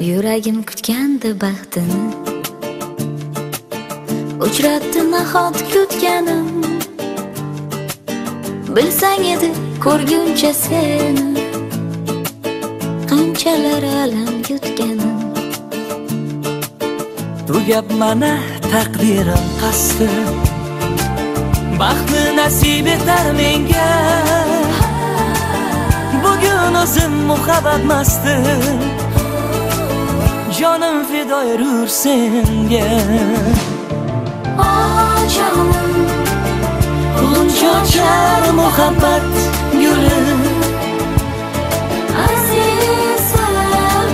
Yuragim kutgandi baxtini, uchratdi nahot kutganim. Bilsang edi ko'rguncha seni, qanchalar alam yutganim. Tugab mana taqdirim qasdi, baxtni nasib etar menga. Bugun o'zim muhabbat masti, jonim fido erur senga. Oh jonim, g'uncha ochar muhabbat guli. Azizim,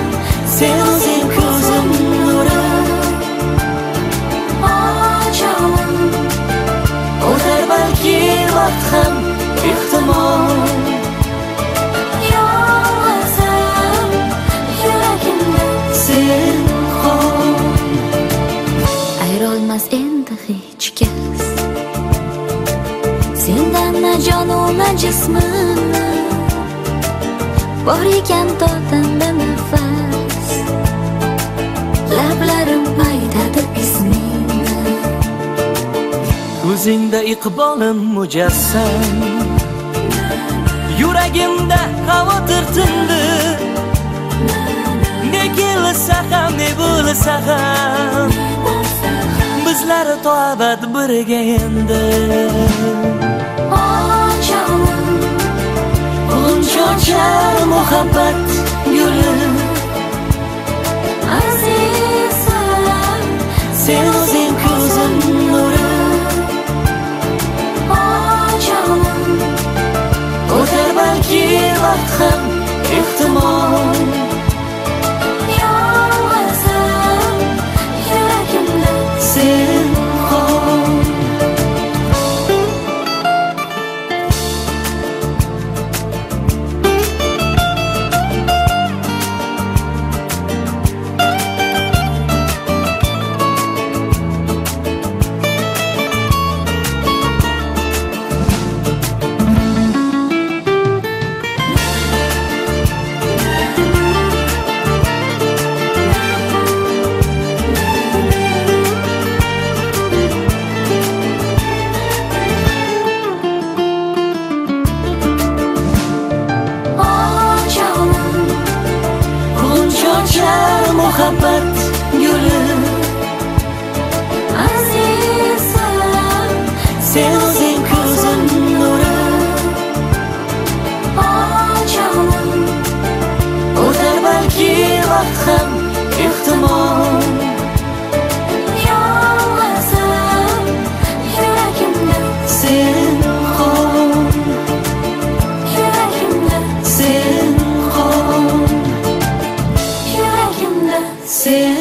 sen o'zing ko'zim nuri. Oh jonim, o'tar balki vaqt ham ehtimol. Yolg'izim yuragimda sen qol. Ayrolmas endi hech kas sendan, na jonu na jismimni. Bor ekan to tanda nafas, lablarim aytadi ismingni. Ko'zingda iqbolim mujassam, yuragimda xavotir tindi. Ne kelsa ham, ne bo'lsa ham, bizlar to abad birga endi. Oh jonim, g'uncha ochar muhabbat guli. Azizim, sen o'zing ko'zim nuri. Oh jonim, o'tar balki vaqt ham ehtimol. Yolg'izim yuragimda sen qol. Muhabbat guli. Azizim, sen o'zing ko'zim nuri. Oh jonim, o'tar balki vaqt ham ehtimol. Yolg'izim yuragimda sen qol. Yuragimda sen qol. Yuragimda sen.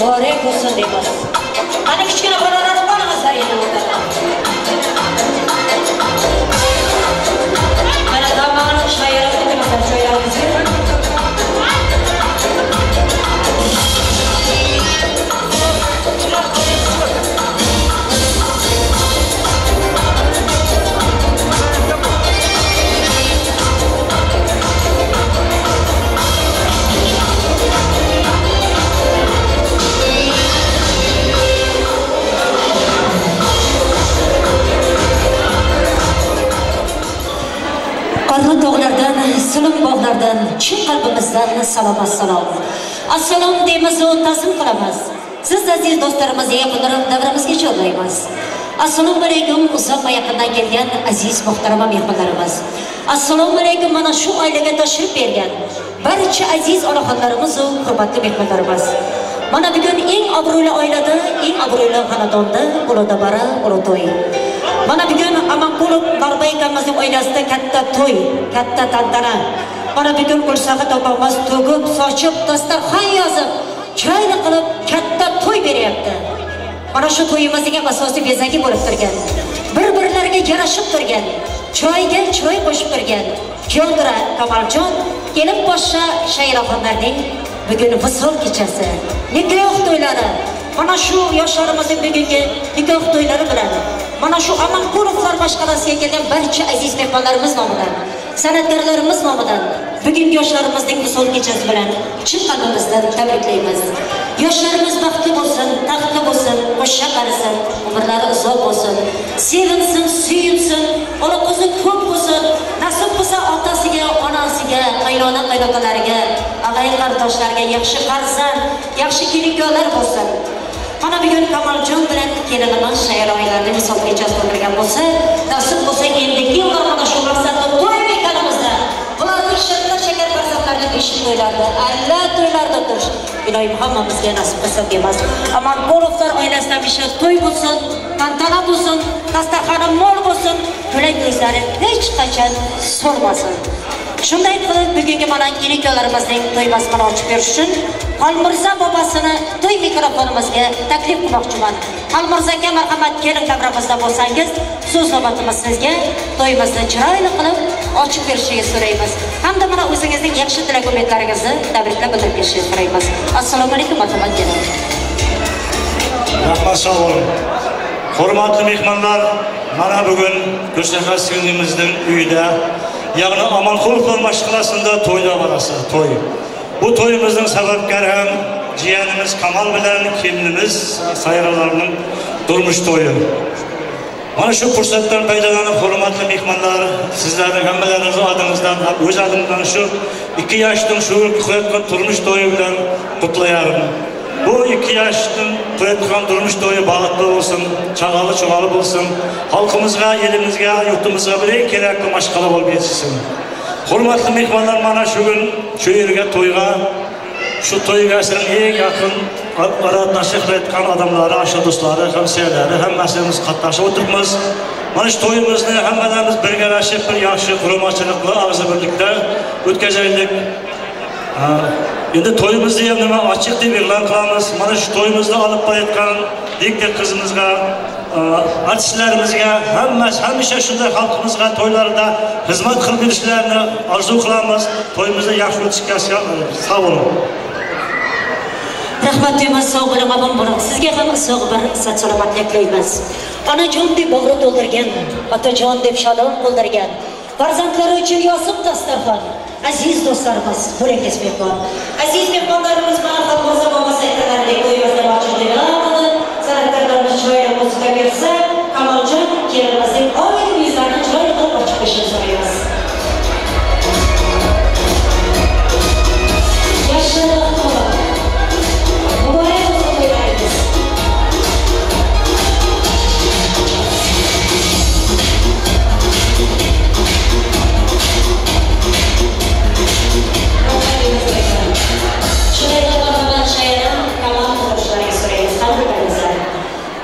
Muborak bo'lsin deymiz. Qani kichkina bolalar qolmasa endi o'rtada. Mana tomog'ini shayirib o'tirmasan joylarimizga. Qorli tog'lardan, silliq bog'lardan, chin qalbimizdan salom assalom. Assalom deymiz va ta'zim qilamiz. Siz aziz do'stlarimizni yaqinlarim davramizga chorlaymiz. Assalomu alaykum uzoq va yaqindan kelgan aziz muhtarama mehmonlarimiz. Assalomu alaykum mana shu oilaga tashrif bergan barcha aziz onaxonlarimiz va hurmatli mehmonlarimiz. Mana bugun eng obro'li oilada, eng obro'li xonadonda ulug' ulug' to'y. Mana bugun Amanqulov Norbay akamizning oilasida katta to'y, katta tantana. Mana bugun Gulsahid opamiz to'gib, sochib, dasturxon yozib, chiroyli qilib katta to'y beryapti. Mana shu to'yimizning asosiy bezagi bo'lib turgan, bir-birlariga yarashib turgan, chiroyga chiroy qo'shib turgan Kuyovdura Kamoljon kelin boshqa shayiraxonlarning bugun visol kechasi, nikoh to'ylari. Mana shu yoshlarimizning bugungi nikoh to'ylari bilan mana shu Amanqulovlar mashg'alasiga kelgan barcha aziz mehmonlarimiz nomidan, san'atkorlarimiz nomidan bugungi yoshlarimizning visol kechasi bilan chin qalbimizdan tabriklaymiz. Yoshlarimiz baxtli bo'lsin, taxtli bo'lsin, qo'sha qarisin, umrlari uzoq bo'lsin, sevinsin, suyunsin, oloqo'zi ko'p bo'lsin, nasib bo'lsa otasiga, onasiga, qaynona qaynotalariga, ag'ayin qardoshlarga yaxshi farzand, yaxshi kelinkorlar bo'lsin. Mana bugun Kamoljon bilan kelinimiz shayir oilaning visol kechasi o'tirgan bo'lsa, nasib bo'lsa endigi yillar mana shu maqsadni to'y mekanimizda bularning shirin shakar farzandlarini beshik to'ylarda, alla to'ylarda o'tirish iloyim hammamizga nasib qilsin deymiz. Amanqulovlar oilasida hamisha to'y bo'lsin, tantana bo'lsin, dasturxoni mo'l bo'lsin, kulak yuzlari hech qachon so'lmasin. Shunday qilib bugungi mana kelinkorlarimizning to'y basmini ochib berish uchun Xolmirzo bobosini to'y mikrofonimizga taklif qilmoqchiman. Xolmirzo aka, marhamat, kelin davramizda bo'lsangiz, so'z navbatimiz sizga, to'yimizni chiroyli qilib ochib berishingizni so'raymiz. Hamda mana o'zingizning yaxshi tilak umidlaringizni tabriklab bildirib ketishingizni so'raymiz. Assalomu alaykum, marhamat, kelin. Rahmat, sog' bo'ling. Hurmatli mehmonlar, mana bugun Gulshahar singlimizning uyida, ya'ni Amanqulovlar mashg'alasida to'ylar barasi, to'y. Bu to'yimizning sababkori ham jiyanimiz Kamol bilan kelinimiz Sayralarning turmush to'yi. Mana shu fursatdan foydalanib, hurmatli mehmonlar, sizlarning hammalaringiz adingizdan ham o'z adimdan shu ikki yoshning shu qo'yayotgan turmush to'yi bilan qutlayarım. Bu ikki yoshning qo'yayotgan turmush to'yi baxtli bo'lsin, chag'ali chug'ali bo'lsin, xalqimizga, elimizga, yurtimizga bir eng kerakli mashg'ala bo'lib yetishsin. Hurmatli mehmonlar, mana shu kun shu yerga to'yga, shu to'yga eng yaqin qatnashib qilayotgan odamlari, asha do'stlari, hamsiyalari, hammasimiz qatnashib o'tiribmiz. Mana shu to'yimizni hammalarimiz birgalashib bir yaxshi quramachilikli og'zibirlikda o'tkazaylik. Endi to'yimizni ham nima ochiq deb e'lon qilamiz. Mana shu to'yimizni olib borayotgan diktor qizimizga, artistlarimizga, hammasi hamisha shunday xalqimizga to'ylarida xizmat qilib berishlarini orzu qilamiz. To'yimizni yaxshi o'tkazishga sog' bo'ling. Rahmat deymiz, sog' bo'ling, omon bo'ling. Sizga ham sog' bir sihat salomatlik tilaymiz. Onajon deb bag'ri to'ldirgan, otajon deb shodon qildirgan, farzandlari uchun yozib dasturxon. Aziz do'stlarimiz, bo'lingiz mehmon. Aziz mehmonlarimiz, mana Xolmirzo bobosi aytganlaridek to'yimizni ochiq deb e'lon qildi. San'atkorlarimiz chiroyli musiqa bersa, Kamoljon kelinimizning oydin yuzlarini chiroyli qilib ochib berishini so'raymiz. Yoshlar muborak bo'lsin to'ylaringiz.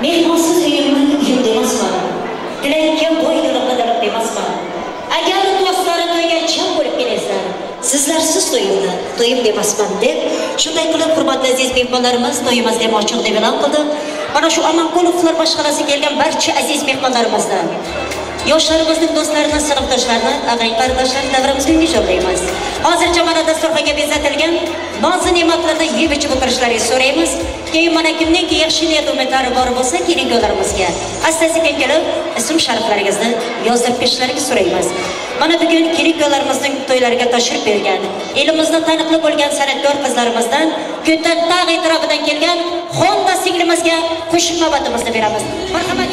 Mehmonsiz uyimni uyim demasman, tilayotgan boy dilimni dilim demasman. Agar do'stlari to'yga cham bo'lib kelasizlar, sizlarsiz to'yimni to'yim demasman deb Shunday qilib, hurmatli aziz mehmonlarimiz, to'yimizni ham ochiq deb e'lon qildik. Mana shu Amanqulovlar mashg'alasiga kelgan barcha aziz mehmonlarimizni, yoshlarimizning do'stlarini, sinfdoshlarini, ag'ay qarindoshlarni davramizga uyga jo'laymiz. Hozircha mana dasturxonga bezatilgan nozi ne'matlarni yeb ichib o'tirishlaringizni so'raymiz. Keyin mana kimningki yaxshi niyat umidlari bor bo'lsa, kelin-kuyovlarimizga asta-sekin kelib ism shariflaringizni yozdirib ketishlaringizni so'raymiz. Mana bugun kelin-kuyovlarimizning to'ylariga tashrif buyurgan, elimizda taniqli bo'lgan san'atkor qizlarimizdan Ko'kdan tog' atrofidan kelgan Honda singlimizga qo'shiq navbatimizni beramiz. Marhamat.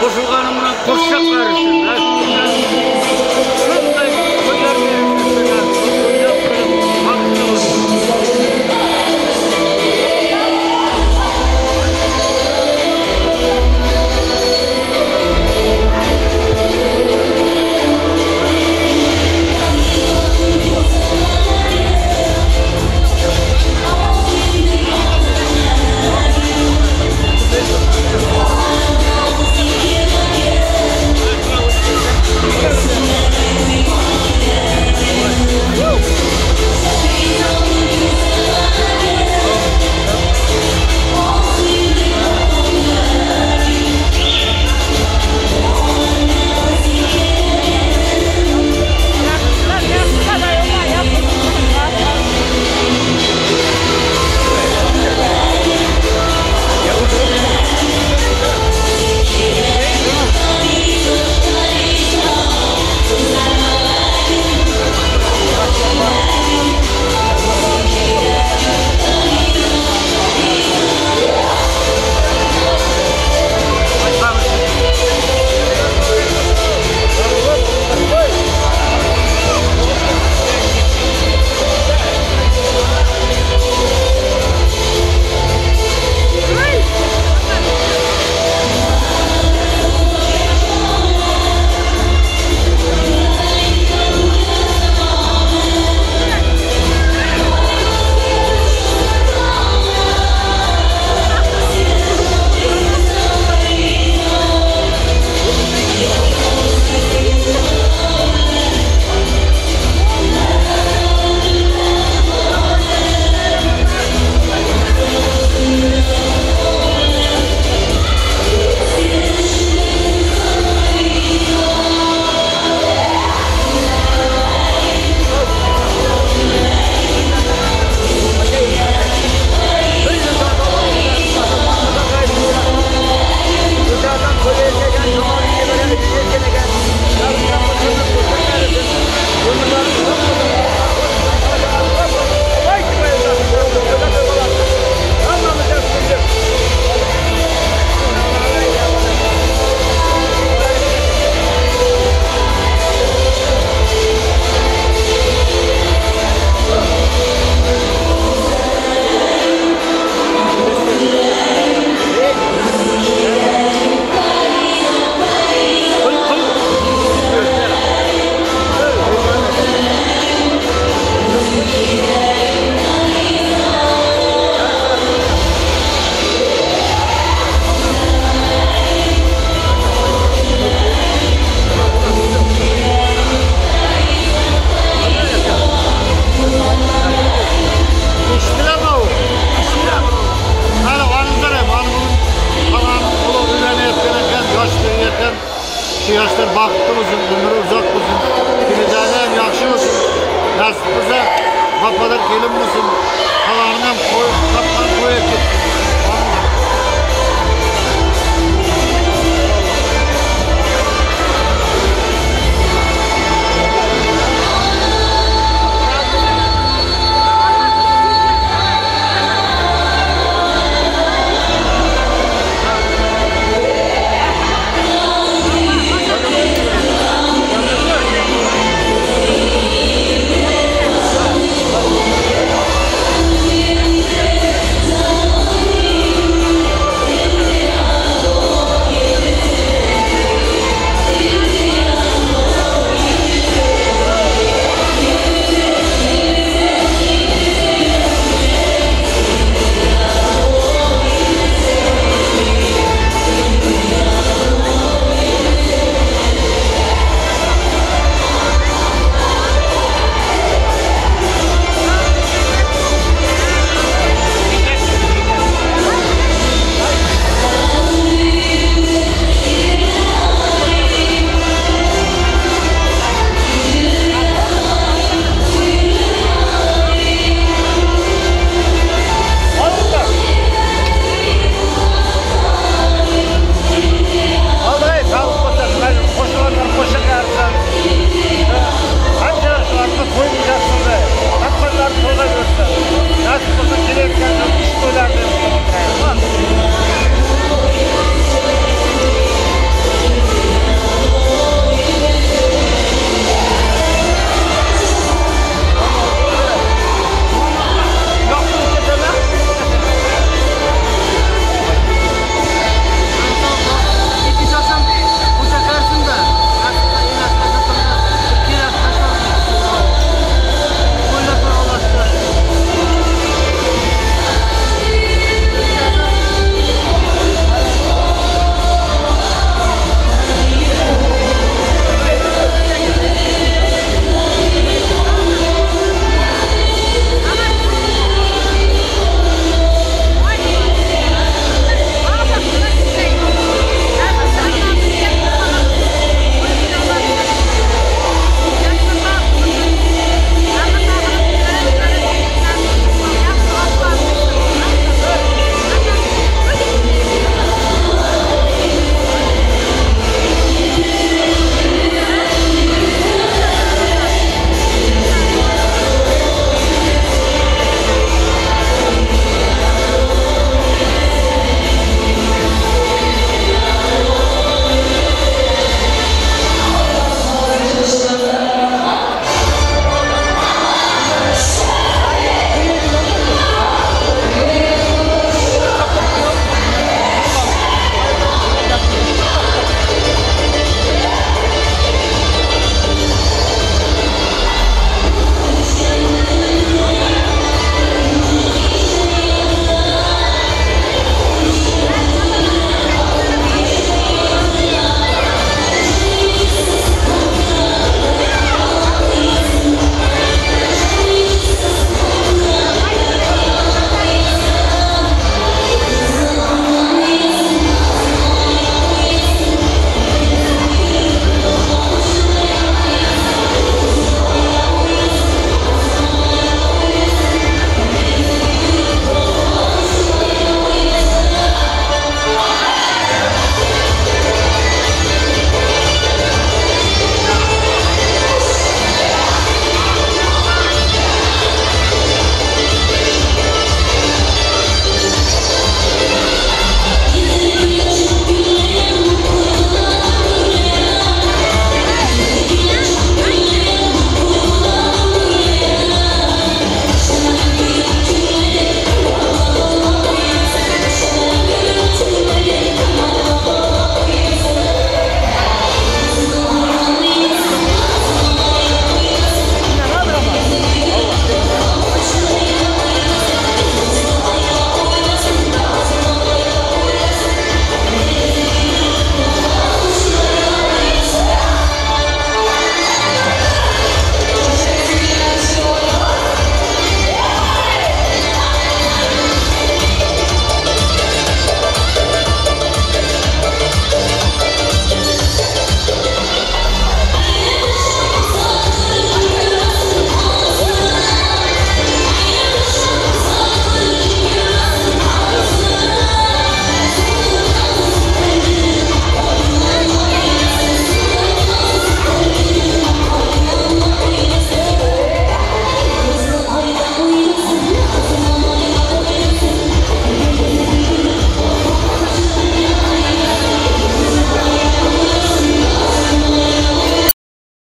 Qo'shilgani bilan qo'shsaq bersin. Shunday to'ylar baxtli bo'lsin. Shu yoshlar baxtli bo'lsin, umri uzoq bo'lsin, kelajagi ham yaxshi bo'lsin, nasib bo'lsa vafodor kelin bo'lsin, xalqning ham